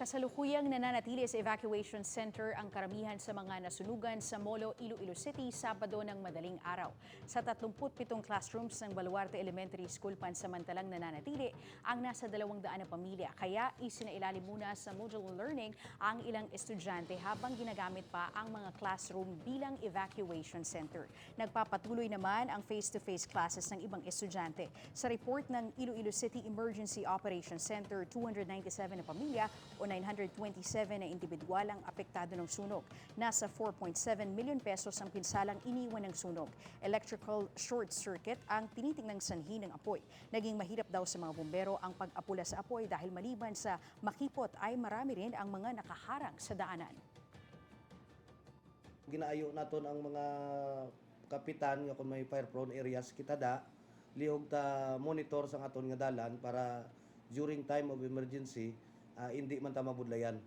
Kasalukuyang nananatili sa evacuation center ang karamihan sa mga nasunugan sa Molo, Iloilo City, Sabado ng madaling araw. Sa 37 classrooms ng Baluarte Elementary School, pansamantalang nananatili ang nasa 200 na pamilya. Kaya isinailalim muna sa modular learning ang ilang estudyante habang ginagamit pa ang mga classroom bilang evacuation center. Nagpapatuloy naman ang face-to-face classes ng ibang estudyante. Sa report ng Iloilo City Emergency Operations Center, 297 na pamilya o 927 na individual ang apektado ng sunog. Nasa ₱4.7 million ang pinsalang iniwan ng sunog. Electrical short circuit ang tinitingnang sanhi ng apoy. Naging mahirap daw sa mga bumbero ang pag-apula sa apoy dahil maliban sa makipot ay marami rin ang mga nakaharang sa daanan. Ginaayo naton ang mga kapitan nga kung may fire prone areas kita da, lihog ta monitor sa aton nga dalan para during time of emergency hindi man ta mabudlayan.